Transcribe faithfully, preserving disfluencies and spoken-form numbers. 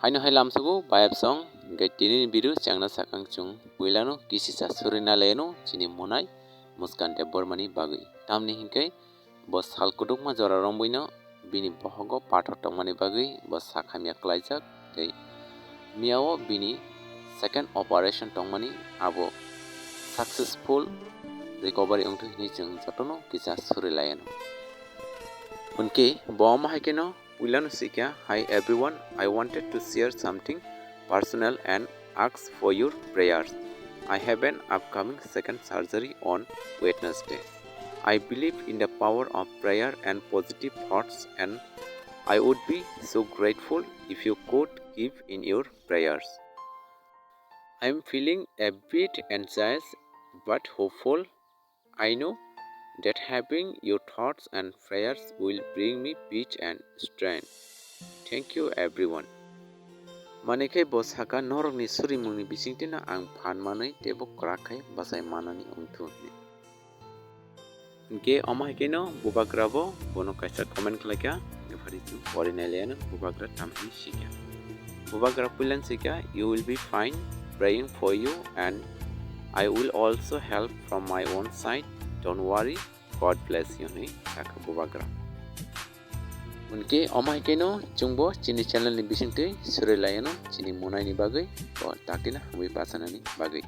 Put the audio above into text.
Haino hai lamsogo bayapsong, hingke tini ni video chengna sakang chung puilano kisisa suri nalaino chini monai Muskan Debbarmani bagwi. Tamni hingke bo sal kudukma jora rombuino bini bohogo pathor tongmani bagwi bo sak hamya klaijak tei miyao bini second operation tongmani abo successful recovery wngthwi hinwi chwng jotono kisa suri laiano. Hwnkhe bo omo hai kheno puilano sikha, "Hi everyone, I wanted to share something personal and ask for your prayers. I have an upcoming second surgery on Wednesday. I believe in the power of prayer and positive thoughts, and I would be so grateful if you could keep in your prayers. I am feeling a bit anxious but hopeful. I know that having your thoughts and prayers will bring me peace and strength. Thank you, everyone." Manwi khe bo saka, "Norokni surimungni bisingtwino ang phan manwi teibo kwrak khe bachai manani wngthu," hwnwi. Hwnkhe omo hai kheno bubagra bo bono kaisa comment khlaikha, hwnkhe phari chwng pori nailaiano bubagra tamni sikha. Bubagra puilan sikha, "You will be fine, praying for you, and I will also help from my own side, don't worry, God bless you," hwnwi sakha bubagra. Hwnkhe omo hai kheno chwngbo chini channel ni bisingtwi suri laiano chini monai ni bagwi, o taktina hamwi bachanani bagwi.